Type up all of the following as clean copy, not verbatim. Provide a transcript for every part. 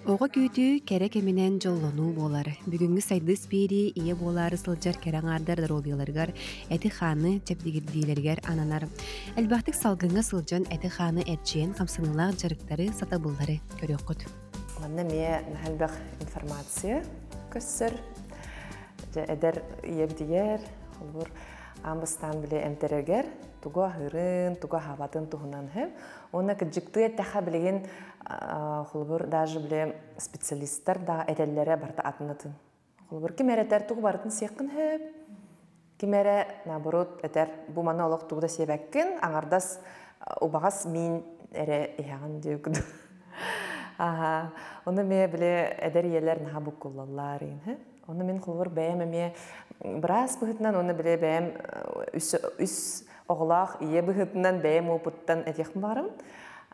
Оҕо күүтүү кэрэ кэминэн дьоллонуу буолар. Бүгүҥҥү Сайдыс биэрии ийэ буолаары сылдьар кэрэ аҥаардар доруобуйаларыгар, эти-хааны чэбдигирдиилэригэр ананар. Элбэхтик салгыҥҥа сылдьан эти-хааны эрчийэн хамсаныылаах дьарыктары, сатабыллары көрүөххүт. Манна эмиэ наһаа элбэх информация көссөр. Дьэ, эдэр ийэбитигэр, холобур, аан бастаан били эмтэрэргэр тугу аһыырын, тугу аһаабатын туһунан үһү. Уонна кырдьыктыы эттэххэ билигин холобур даже били специалисттар да этэллэрэ барыта атын-атын. Холобур, ким эрэ этэр тугу барытын сиэххин сөп, ким эрэ наоборот этэр бу маны олох тугу да сиэбэккин, аҥардас убаҕас миин эрэ иһэҕин диэбит курдук. Аха, ону эмиэ били эдэр ийэлэр наһаа буккуллаллар иһин. Ону мин холобур бэйэм эмиэ быраас быһыытынан уонна били бэйэм үс оҕолоох ийэ быһыытынан бэйэм уопуттан этиэхпин баҕарабын.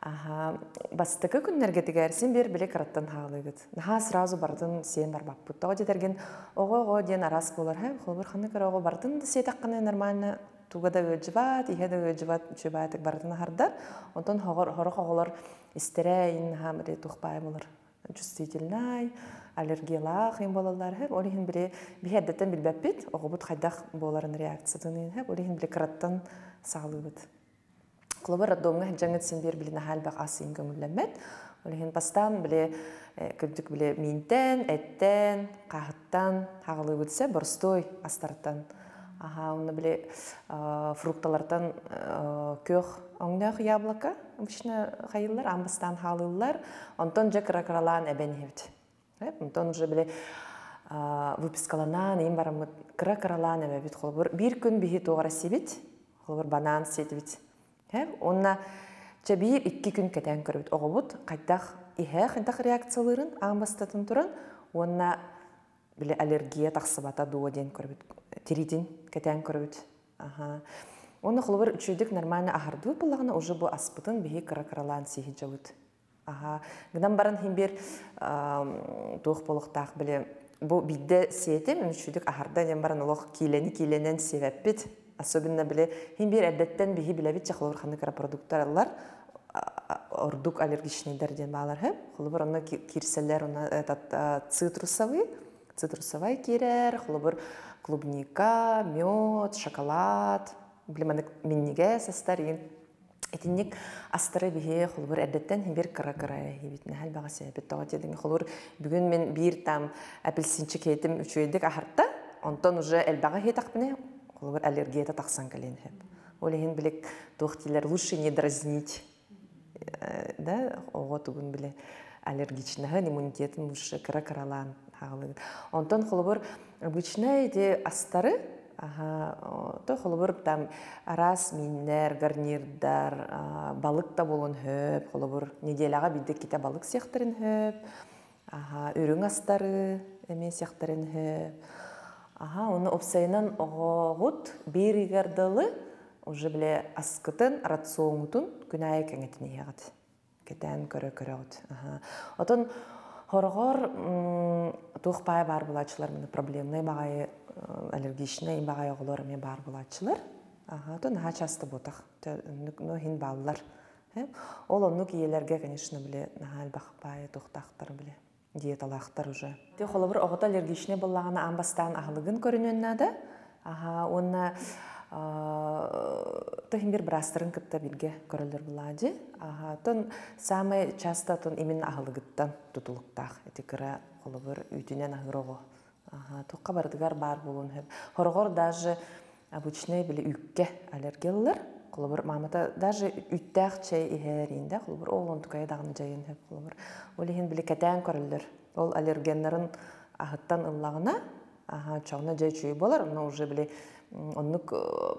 Аха, бастакы күннэргитигэр син биир били кыраттан хаалыыгыт. Наһаа сразу барытын сиэн барбаппыт. Тоҕо диэтэргин оҕо-оҕо диэн араас буолар. Холобур, ханнык эрэ оҕо барытын да сиэтэххинэ нормально туга да ыалдьыбат, иһэ да ыалдьыбат, үчүгэй барытын аһардар. Онтон сорох оҕолор истэрэ ин наһаа били туох баай буолар чувствительнай, аллергиялаах им буолаллар иһэ. Ол иһин били биһи эрдэттэн билбэппит, оҕобут хайдах буоларын реакциятын иһэ. Ол иһин били кыраттан саҕалыыбыт. Холобур, роддомҥа сылдьаҥҥыт син биир били наһаа элбэх ас иһин көҥүллэммэт. Ол иһин бастаан били кырдьык били миинтэн, эттэн, хааһыттан хаҕалыыбыт сэ боростуой астартан. Аха, онно били фрукталартан күөх өҥнөөх яблоко обычно хайыллар, аан бастаан хаалыыллар. Онтон дьэ кыра-кыралаан эбэн иһэбит. Онтон уже били выпискаланаан иин бараммыт кыра-кыралаан эбэбит. Холобур, биир күн биһи туох эрэ сиэбит, холобур, банаан сиэтибит. Уонна чэ биир икки күн кэтээн көрөбүт. Оҕобут хайдах иһэ, хайдах реакциялыырын аан бастатан туран уонна били аллергия тахсыбата дуо диэн көрөбүт, тириитин кэтээн көрөбүт. Аха. Уонна холобур үчүгэйдик нормально аһардыбыт буоллаҕына уже бу аспытын биһи кыра-кыралаан сии сылдьабыт. Аха. Гынан баран иһин биир туох буолуохтаах били бу биирдэ сиэтим үчүгэйдик аһарда диэн баран олох киилэни киилэнэн сиэбэппит. Особенно били иһин биир эрдэттэн биһи билэбит чэ холобур ханнык эрэ продуктар ыллар ордук аллергичныйдар диэн баалар үһү. Холобур, онно киирсэллэр онно этот цитрусовый, цитрусовай киирэр, холобур, клубника, мед, шоколад, били маннык минньигэс астар иин итинник астары биһи холобур эрдэттэн бир кыра-кыра иһибит наһаа элбэҕи сиэбит тоҕо диэтиҥ холобур бүгүн мин биир там апельсинчик иһитим үчүгэйдик аһарта онтон уже элбэҕи иһитэхпинэ холобур аллергията тахсан кэлиэн сөп. Ол иһин билик туох дииллэр лучше не дразнить да оҕо тугун биле аллергичнаһын иммунитетын лучше кыра-кыралаан хаалыгыт. Онтон холобур обычно эти астары аха то холобур там араас мииннэр, гарнирдар, балык да буолуон сөп, холобур неделяҕа биирдэ китэ балык сиэхтэрин сөп, аха үрүҥ астары эмиэ сиэхтэрин сөп. Аха, оны уопсайынан оҕоҕут биир ыйыгар дылы уже биле аскытын, рационҥутун күн аайы кэҥэтин иһэҕит. Кэтээн көрө-көрөҕүт. Аха. Отон хороҕор туох баай баар булааччылар маны проблемнай баҕайы аллергичнай баҕайы оҕолор эмиэ баар булааччылар. Аха, то наһаа часто буотах. Но иһин бааллар. Ол оннук ийэлэргэ, конечно, биле наһаа элбэх баайы туохтаахтар биле диеталаахтар уже. Те холобур оҕото аллергичный буоллаҕына аан бастаан аһылыгын көрүнүөн наада. Аха, уонна то иһин бир быраастарын кытта бииргэ көрөллөр булаадьы. Аха, тон самый часто тон именно аһылыгыттан тутулуктаах. Ити кыра холобур үүтүнэн аһыыр оҕо. Аха, туохха барытыгар баар буолуон сөп. Хороҕор даже обычный били үүккэ аллергиялар. Холобур, маамата даже үүттээх чэй иһэр иинде, холобур, ол онтукайа даҕаны дьайын сөп, холобур. Ол иһин били кэтээн көрөллөр. Ол аллергеннарын аһыттан ыллаҕына, аха, чоҕуна дьэ үчүгэй буолар, онно уже били оннук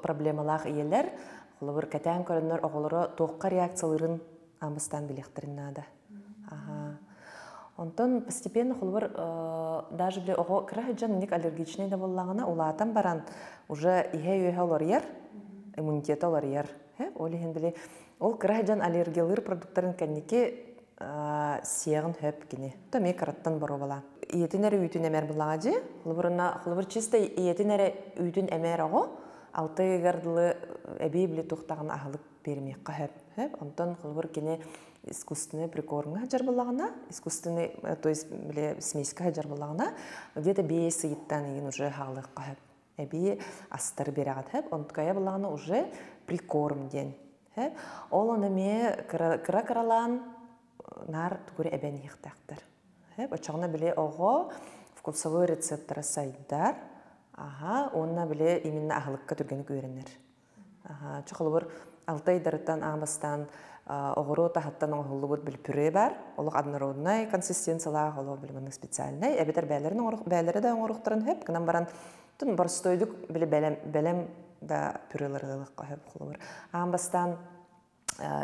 проблемалаах ийэлэр, холобур, кэтээн көрөннөр оҕолоро туохха реакциялыырын аан билиэхтэрин наада. Аха. Онтон постепенно холобур даже били оҕо кыра сылдьан инник аллергичный да буоллаҕына улаатан баран уже иһэ-үөһэ уларыйар, иммунитета уларыйар. Ол иһин били ол кыра сылдьан аллергиялыыр продуктарын кэнники сиэҕин хөп кини. То эмиэ кыраттан боруобалаан. Ийэтин эрэ үүтүн эмэр буллаҕа дии. Холобурuna холобур чисто ийэтин эрэ үүтүн эмэр оҕо 6 ыйыгар дылы эбии били туохтаҕына аһылык биэримиэххэ сөп. Онтон холобур кини Искусственный прикормҥа сылдьар буоллаҕына, искусственный, то есть били смеська сылдьар буоллаҕына, где-то 5 ыйыттан игин уже хаалыахха сөп. Эбии астар биэрэҕит сөп. Онтукайа буоллаҕына уже прикорм диэн. Сөп. Ол ону эмиэ кыра кыралаан наар тугу эрэ эбэн иһиэхтээхтэр. Сөп. Оччоҕуна били оҕо вкусовой рецептора сайдар. Аха, уонна били именно аһылыкка түргэнник үөрэнэр. Аха, чэ холобур 6 ыйдарыттан аан бастаан оҕуруот аһыттан оҥоһуллубут били пюре бар. Олох однороднай консистенциялаах, олох били маннык специальнай. Эбэтэр бээлэрин бээлэри да оҥоруохтарын сөп, гынан баран тун боростуойдук били бэлэм, бэлэм да пюрелары ылыахха сөп холобур. Аан бастаан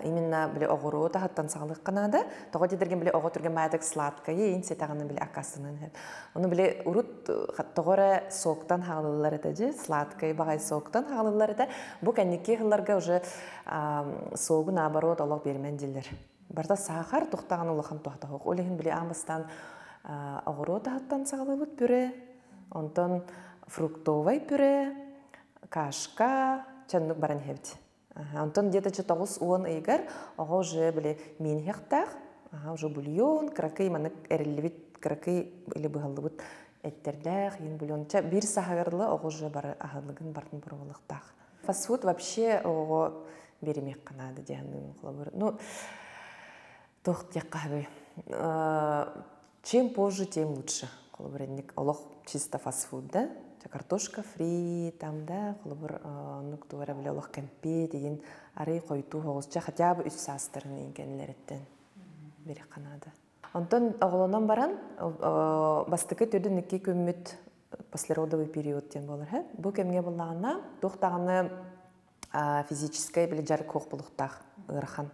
именно били оҕуруот аһыттан саҕалыахха наада. Тоҕо диэтэргин били оҕо түргэн баайдык сладкое ин сиэтэҕинэ били аккаастаныан сөп. Ону били урут тоҕо эрэ соктан хаалыллар этэ дьи, сладкай баҕай соктан хаалыллар этэ. Бу кэнники сылларга уже согу наоборот олох биэрмэн дииллэр. Барыта саахар тухтаҕын улахан туһата суох. Ол иһин били аан бастаан оҕуруот аһыттан саҕалыыбыт пюре, онтон фруктовай пюре, кашка, чаннык баран иһэбит. Онтон где-то 90 ыйыгар оҕо уже били миин иһиэхтээх, уже бульон, кыракый маннык эриллибит, кыракый или быһаллыбыт эттердээх, иин бульон. Чэ, биир саһагарлы оҕо уже бары аһылыгын бартын боруобалыахтаах. Фастфуд вообще оҕоҕо биэримиэххэ наада диэн холобур. Ну, туох диэххэ чем позже, тем лучше. Холобур, олох чисто фастфуд, да? Картошка фри, там, да, холобур, оннук туора биле олох кэмпиэт игин арый хойтуу хоҕус хотя бы 3 саастарын иин кэннилэриттэн биэриэххэ наада. Онтон оҕолонон баран бастакы 42 күммүт послеродовый период диэн буолар. Бу кэмҥэ буллаҕына туох даҕаны физическэй били дьарык суох буолуохтаах ыарахан.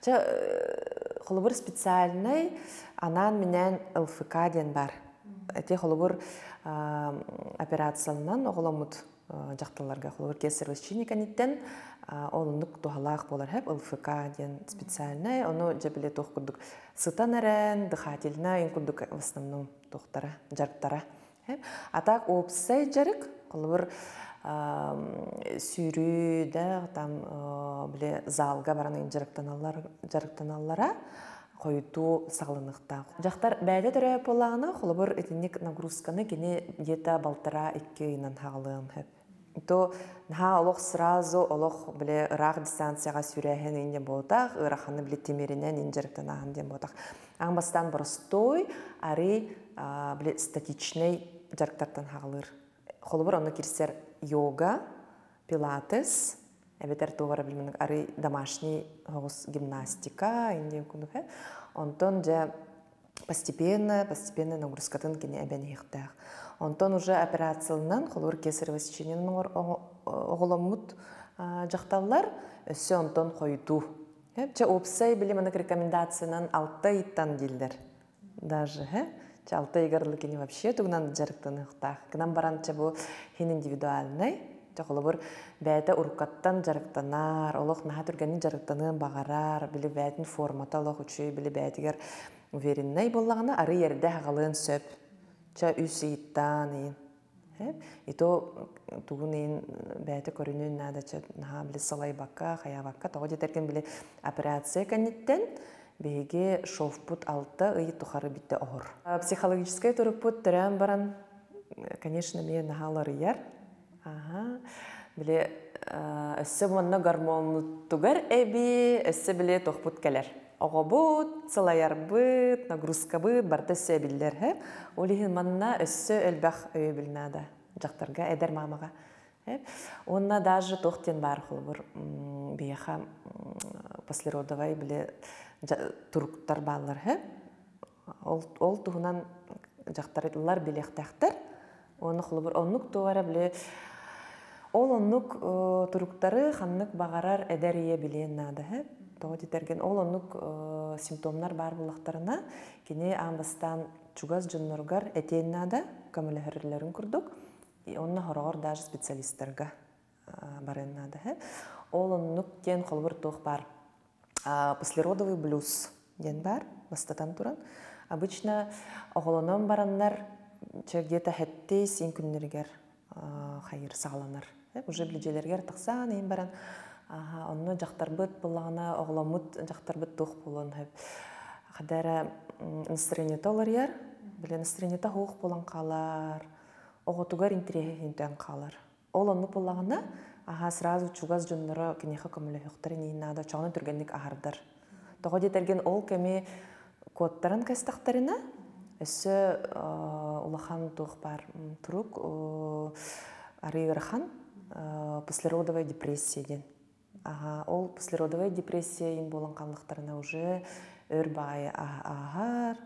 Чэ, холобур специальный анаан-минээн ЛФК диэн бар. Эти холобур операцияланан оҕоломмут дьахталларга холобур кесарево сечение кэнниттэн ол оннук туһалаах буолар хэп ЛФК диэн специальный, ону дьэ биле туох курдук сытан эрэн дыхательная курдук в основном туохтара дьарыктара. А так уопсай дьарык холобур сүүрүү да там биле залга баран дьарыктаналлар дьарыктаналлара хойутуу саҕаланыахтаах. Дьахтар бэйэтэ төрөөп буоллаҕына, холобур итинник нагрузканы кини где-то 1,5-2 ыйынан хаҕалыан сөп. То наһаа олох сразу олох биле ыраах дистанцияҕа сүүрээһин инде буолтах, ыараханы биле тимиринэн ин дьарыктанааһын диэн буолтах. Аан бастаан простой, арый биле статичный дьарыктартан хаҕалыыр. Холобур онно кирсэр йога, пилатес, эбэтэр туора билмин арый домашний оҕус гимнастика инде курдук. Онтон дьэ постепенно, постепенно нагрузкатын кини эбэн иһиэхтээх. Онтон уже операциялынан, холобур кесарево сечениенин оҕоломмут дьахталлар өссө онтон хойутуу. Чэ уопсай били манык рекомендациянан 6 ыйыттан дииллэр. Даже, чэ 6 ыйгарлы кини вообще тугунан дьарыктаныахтаах. Гынан баран чэ бу хин индивидуальный. Чэ холобур бэйэтэ уруккаттан дьарыктанар, олох наһаа түргэнник дьарыктаныан баҕарар, били бэйэтин формата олох үчүгэй, били бэйэтигэр уверенный буоллаҕына арый эрдэ хаҕалыан сөп. Чэ 3 ыйыттан иин. И то тугун иин бэйэтэ көрүнүн наада чэ наһаа били салайбакка, хаябакка, тоҕо диэтэргин били операция кэнниттэн биһиги шовпут 6 ый тухары битте оһор. Психологическай турукпут төрөөн баран, конечно, эмиэ наһаа уларыйар. Аха. Били өссө манна гормоннуттугар эби, өссө били тохпут кэлэр. Оҕобут, сылайарбыт, нагрузкабыт барыта өссө эбиллэр. Ол иһин манна өссө элбэх өйөбүл наада дьахтарга, эдэр маамаҕа. Уонна даже туох диэн баар холобур биһиэхэ послеродовай били туруктар бааллар. Ол, ол туһунан дьахтарлар билиэхтээхтэр. Уонна холобур оннук туора били ол оннук туруктары ханнык баҕарар эдэр ийэ билиэн наада. Тоҕо диэтэргин ол оннук симптомнар баар буоллахтарына кини аан бастаан чугас дьонноругар этиэн наада, көмөлөһөрлөрүн курдук. Онно хороҕор даже специалисттарга барыан наада. Ол оннук диэн холобур туох баар послеродовый блюз диэн бар, бастатан туран. Обычно оҕолонон бараннар чэ где-то 7 күннэригэр хайыр саҕаланар. Уже билдьэлэргэр тахсаан иин баран. Онно дьахтарбыт буллаҕына оҕоломмут дьахтарбыт туох буолуон сөп. Хадара настроениета уларыйар, били настроениета суох буолан хаалар, оҕотугар интэриэһэ хинтэн хаалар. Ол оннук буоллаҕына, аха сразу чугас дьонноро киниэхэ көмөлөһүөхтэрин иһин наада, чоҕону түргэнник аһардар. Тоҕо диэтэргин ол кэми куоттаран кэстэхтэринэ, өссө улахан туох баар турук арыы ыарахан послеродовая депрессия диэн. Аха, ол послеродовая депрессия иин буолан хааллахтарына уже өр баайы ааһар,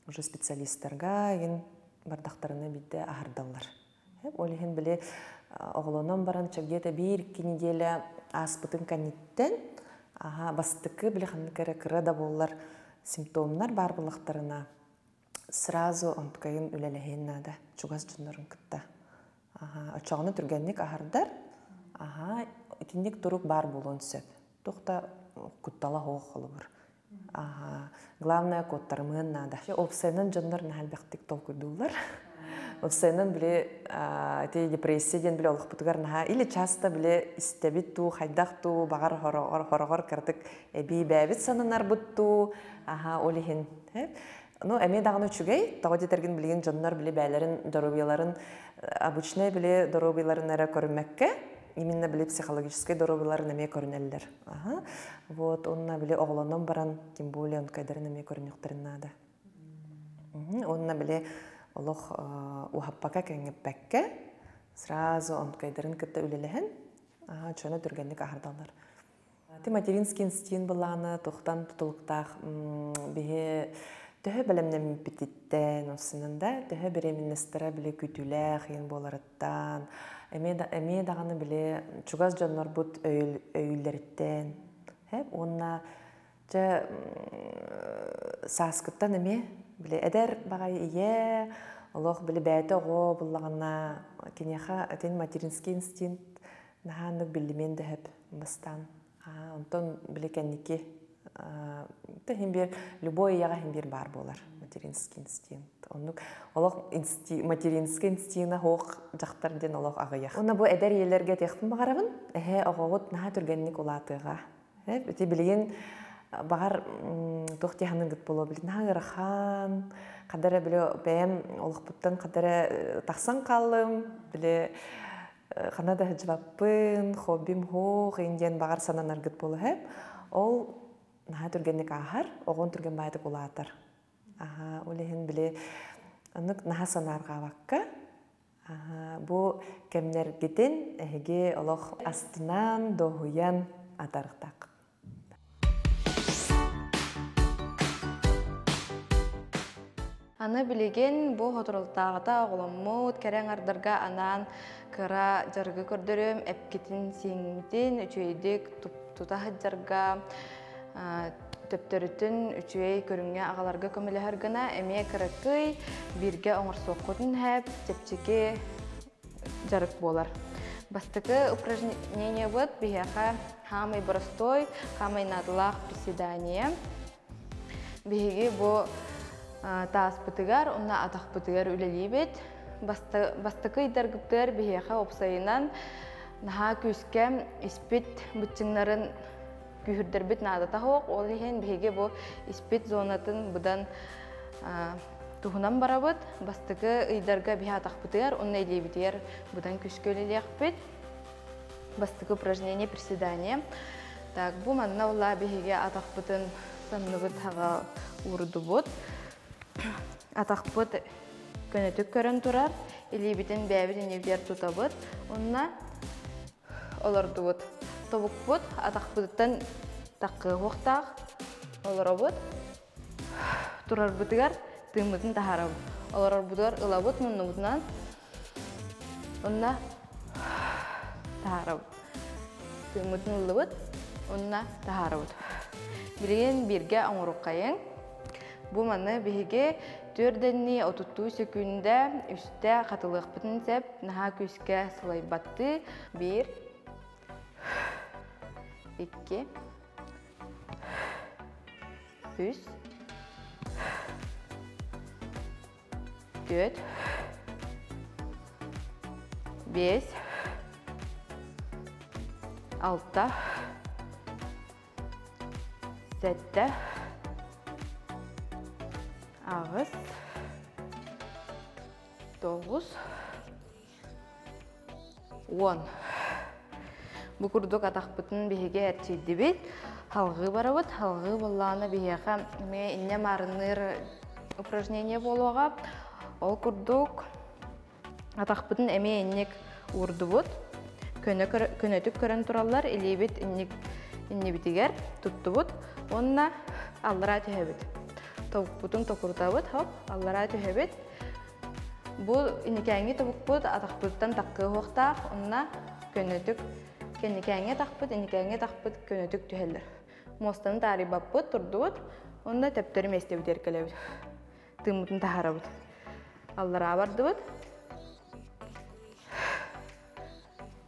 уже специалистарга иин бардахтарына биирдэ аһардаллар. Ол иһин били оҕолонон баран где-то биир-икки неделя ааспытын кэнниттэн аха бастакы били ханнык эрэ кыра да буоллар симптомнар баар буоллахтарына сразу онтукайын үлэлэһиэн наада чугас дьоннорун кытта. Аха, оччоҕуна түргэнник аһардар, аха, итинник турук баар буолуон сөп. Туох да куттала суох холобур. Аха, главное куоттарымыан наада. Уопсайынан дьоннор наһаа элбэхтик толкуйдууллар. Уопсайынан били ити депрессия диэн били олохпутугар наһаа или часто били истэбит дуу, хайдах дуу, баҕар хороҕор хороҕор кыратык эбии бэйэбит сананарбыт дуу, аха, ол иһин. Ну, эмиэ даҕаны үчүгэй, тоҕо диэтэргин билигин дьоннор били бэйэлэрин доруобуйаларын обычнай били доруобуйаларын эрэ көрүммэккэ, именно били психологическай доруобуйаларын эмиэ көрүнэллэр. Аха. Вот, онно били оҕолонон баран, тем более онкайдарын эмиэ көрүнүөхтэрин наада. Онно били олох уһаппака кэҥэппэккэ, сразу онкайдарын кытта үлэлэһэн, чоно түргэнник аһардаллар. Ти материнский инстинкт былаана туохтан тутулуктаах биһи төһө бэлэмнэммититтэн осунан да төһө беременностара били күтүүлээх иин буоларыттан эмиэ даҕаны били чугас дьоннорбут өйүүллэриттэн уонна чэ сааскыттан эмиэ били эдэр баҕайы ийэ олох били бэйэтэ оҕо буллаҕына киниэхэ этин материнский инстинкт наһааннык биллимиэн да сөп бастаан. Онтон били кэнники иһин биир любой ийэҕэ иһин биир баар буолар материнский инстинкт. Оннук олох материнский инстинкт суох дьахтар диэн олох аҕыйах. Уонна бу эдэр ийэлэргэ этиэхпин баҕарабын, эһэ оҕоҕут наһаа түргэнник улаатыаҕа. Ити билигин баҕар туох дии саныыргыт буолуо билин наһаа ыарахан, хада эрэ били бэйэм олохпуттан хада эрэ тахсан хааллым, били хана да сылдьыбаппын, хоббим суох диэн баҕар сананаргыт буолуо Ол наһаа түргэнник ааһар, оҕон түргэн баайдык улаатар. Аха, ол иһин били оннук наһаа санаарҕаабакка, бу кэмнэргитин эһиги олох астынан, дуоһуйан атарыктаах. Аны билигин бу соторутааҕыта оҕоломмут кэрэ аҥардарга анаан кыра дьарыгы көрдөрүм, эпкитин сиҥмитин үчүгэйдик тута сылдьарга, төптөрүтүн үчүгэй көрүҥҥэ аҕаларга көмөлөһөр гына эмиэ кыракый бииргэ оҥорсуоххутун сөп, чэпчэки дьарык буолар. Бастакы упражнениебыт биһиэхэ хаамай простой, хаамай наадалаах приседание. Биһиги бу тааспытыгар уонна атахпытыгар үлэлиибит. Бастакы ыйдаргытыгар биһиэхэ уопсайынан наһаа күүскэ испит быччыҥнарын күүһүрдэрбит наадата суох. Ол иһин биһиги бу испит зонатын быдан туһунан барабыт. Бастакы ыйдарга биһи атахпытыгар уонна илиибитигэр быдан күүскэ үлэлиэхпит. Бастакы упражнение приседание. Так, бу манна ула биһиги атахпытын санныбыт хаҕа уурдубут. Атахпыт көнөтүк көрөн турар, илиибитин бэйэбит иннибитигэр тутабыт. Онно олордубут. Тобукпут атахпытыттан таккыахтаах олоробут. Турарбытыгар тыыммытын таһаарабыт. Олорорбутугар ылабыт муннубутунан онно таһаарабыт. Тыыммытын ыллыбыт, онно таһаарабыт. Билигин бииргэ оҥоруккайыҥ. Бу манна биһиги түөрдэннии отуттуу сөкүүндэ үстэ хатылыахпытын сөп, наһаа күүскэ сылайбаттыы. Биир, икки, үс, түөрт, биэс, алта, 7, 8, 9, 10. Бу курдук атахпытын биһиги эрчийдибит. Халҕыы барабыт. Халҕыы буоллаҕына биһиэхэ эмиэ инньэ маарынныыр упражнение буолуоҕа. Ол курдук атахпытын эмиэ инник уурдубут. Көнөтүк көрөн тураллар. Илиибит инник иннибитигэр туттубут. Уонна аллараа түһэбит. Тобукпутун токурутабыт. Хоп, аллараа түһэбит. Бу инникээҥҥи тобукпут атахпытыттан таккыа уһуохтаах, онно көнөтүк кэнникээҥҥи атахпыт, инникээҥҥи атахпыт көнөтүк түһэллэр. Муостаны таарыйбаппыт, турдубут, онно төптөрү миэстэбитигэр кэлэбит. Тыыммытын таһаарабыт. Аллараа бардыбыт.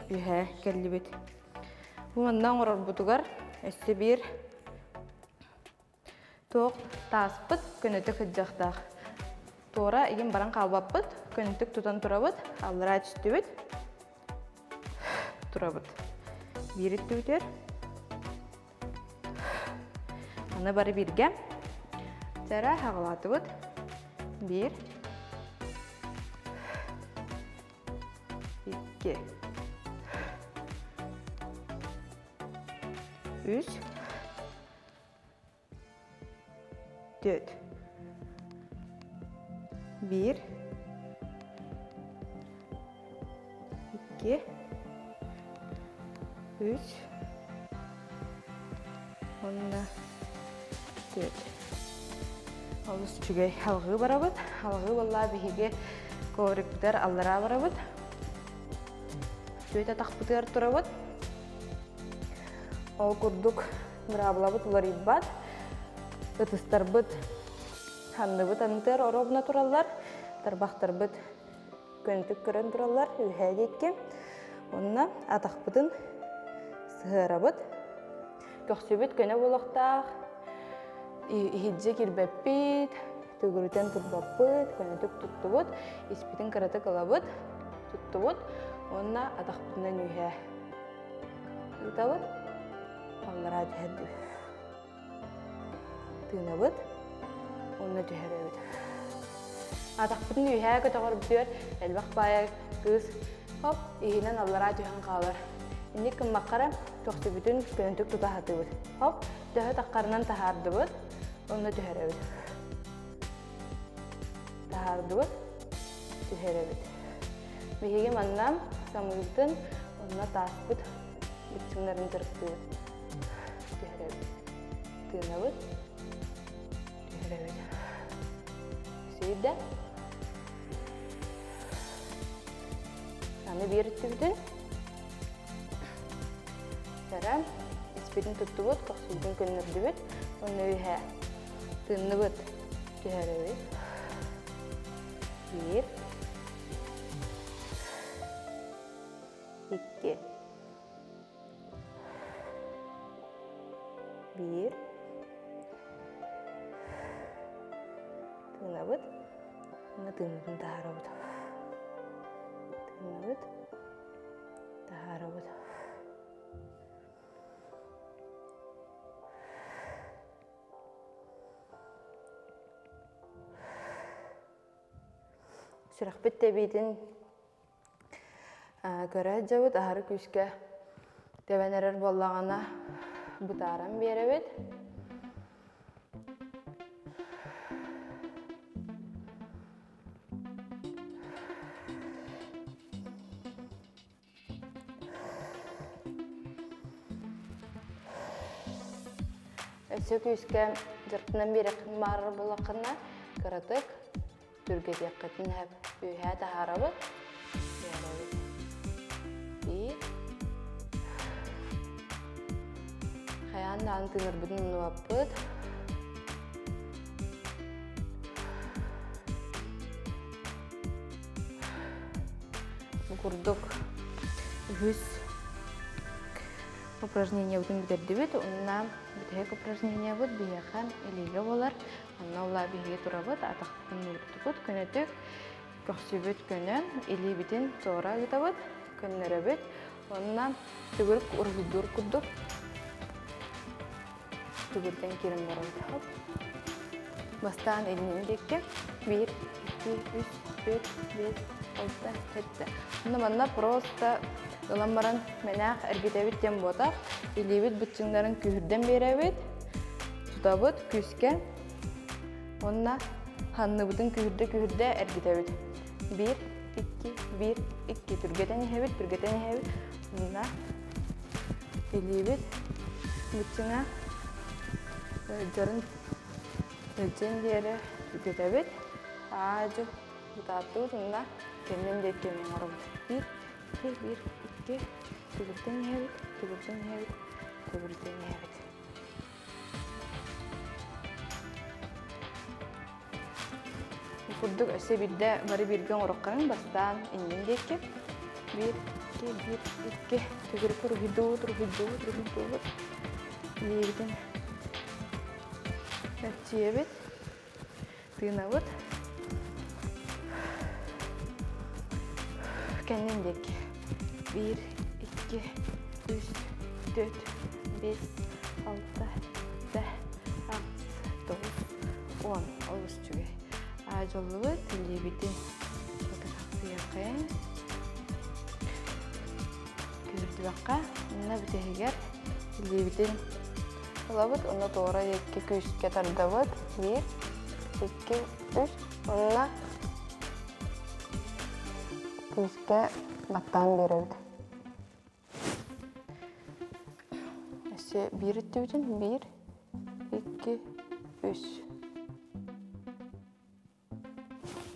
Үһэ кэллибит. Бу манна оҥорорбутугар өссө биир Туох тааспыт көнөтүк сылдьыахтаах. Туора игин баран хаалбаппыт, көнөтүк тутан турабыт, аллараа түстүбүт, турабыт. Биир өттүбүтүгэр. Аны бары бииргэ. Чара хаҕалаатыбыт. Биир. Икки. Үс. Түөрт. Биир. Икки. Үс. Уонна түөрт. Олус үчүгэй. Алҕыы барабыт. Алҕыы буолла биһиги коврикпытыгар аллараа барабыт. Түөт атахпытыгар турабыт. Ол курдук быраабылабыт уларыйбат, ытыстарбыт ханныбыт анытыар оруобуна тураллар, тарбахтарбыт көнтүк көрөн тураллар үөһээ диэки. Уонна атахпытын сыһыарабыт. Көхсүбүт көнө буолуохтаах, иһирдьэ кирбэппит, төгүрүтэн турбаппыт, көнөтүк туттубут, испитин кыратык ылабыт, туттубут уонна атахпытынан үөһээ ыытабыт. Аллараа түһэрдибит. Тыынабыт. Онно түһэрэбит. Атахпытын үөһээ көтөҕөрбүтүгэр элбэх баайа кыыс хоп иһинэн аллараа түһэн хаалар. Инник гыммакка эрэ көхсүбүтүн көнөтүк тута сатыыбыт. Хоп, төһө таххарынан таһаардыбыт, онно түһэрэбит. Таһаардыбыт, түһэрэбит. Биһиги манна самыыбытын онно тааспыт бүччүмнэрин дьарыктыыбыт. Түһэрэбит. Тыынабыт. Түһэрэбит. Сүүрдэ. Аны биир өттүбүтүн Сара испитин туттубут, көхсүбүтүн көннөрдүбүт. Онно үһэ тыынныбыт, түһэрэбит. Биир. Икки. Биир. Тыынабыт. Уонна тыыммытын таһаарабыт. Тыынабыт. Таһаарабыт. Сүрэхпит тэбиитин көрө сылдьабыт, аһары күүскэ тэбэн эрэр буоллаҕына бытааран биэрэбит. Өссө күүскэ дьарыктанан биэрэххин баарар буоллаххына, кыратык түргэтиэххитин сөп. Үөһээ таһаарабыт, үөрэбит. Биир. Хайаан даҕаны тыынарбытын умнубаппыт. Бу курдук үһүс упражнениебытын бүтэрдибит. Уонна бүтэһик упражнениебыт биһиэхэ илиигэ буолар. Онно ула биһиги турабыт, атахпытын уурдубут, көнөтүк, көхсүбүт көнө, илиибитин туора ыытабыт, көннөрөбүт. Уонна төгүрүк уруһуйдуур курдук. Түгүрдэн киирэн барабыт. Хоп. Бастаан илинин диэкки. 1, 2, 3, 4, 5, 6, 7. Онно манна просто ылан баран мэнээх эргитэбит диэн буотах. Илиибит быччыҥнарын күүһүрдэн биэрэбит. Тутабыт күүскэ. Уонна ханныбытын күүһүрдэ-күүһүрдэ эргитэбит. 1, 2, 1, 2. Түргэтэн иһэбит, түргэтэн иһэбит. Уонна илиибит быччыҥа ыалдьарын ыалдьан диэри түргэтэбит. Аадьу бытааттыбыт уонна кэннин диэки эмиэ оҥоробут. 1, 2, 1, 2. Түгүрдэн иһэбит, түгүрдэн иһэбит, түгүрдэн иһэбит. Курдук өссө биирдэ бары бииргэ оҥороххойун бастаан иннин диэки. Биир, икки, биир, икки. Төгүрүк уруһуйдуубут, уруһуйдуубут, уруһуйдуубут. Илиибитин эрчийэбит, тыынабыт. Кэннин диэки. Биир, икки, үс, төрт, биэс, алта, сэттэ, аҕыс, тоҕус, уон. Олус үчүгэй. Аадьыллыбыт илиибитин сытыаххайын. Күһүрдүбэххэ, онно бүтэһигэр илиибитин ылабыт, онно туора диэки күүскэ тардабыт. Биир, икки, үс. Онно күүскэ баттаан биэрэбит. Өссө биир өттүбүтүн биир, икки, үс.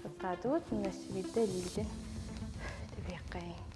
Баттаатыбыт, мына өссө биирдэ илиибитин тэбиэххэйиҥ.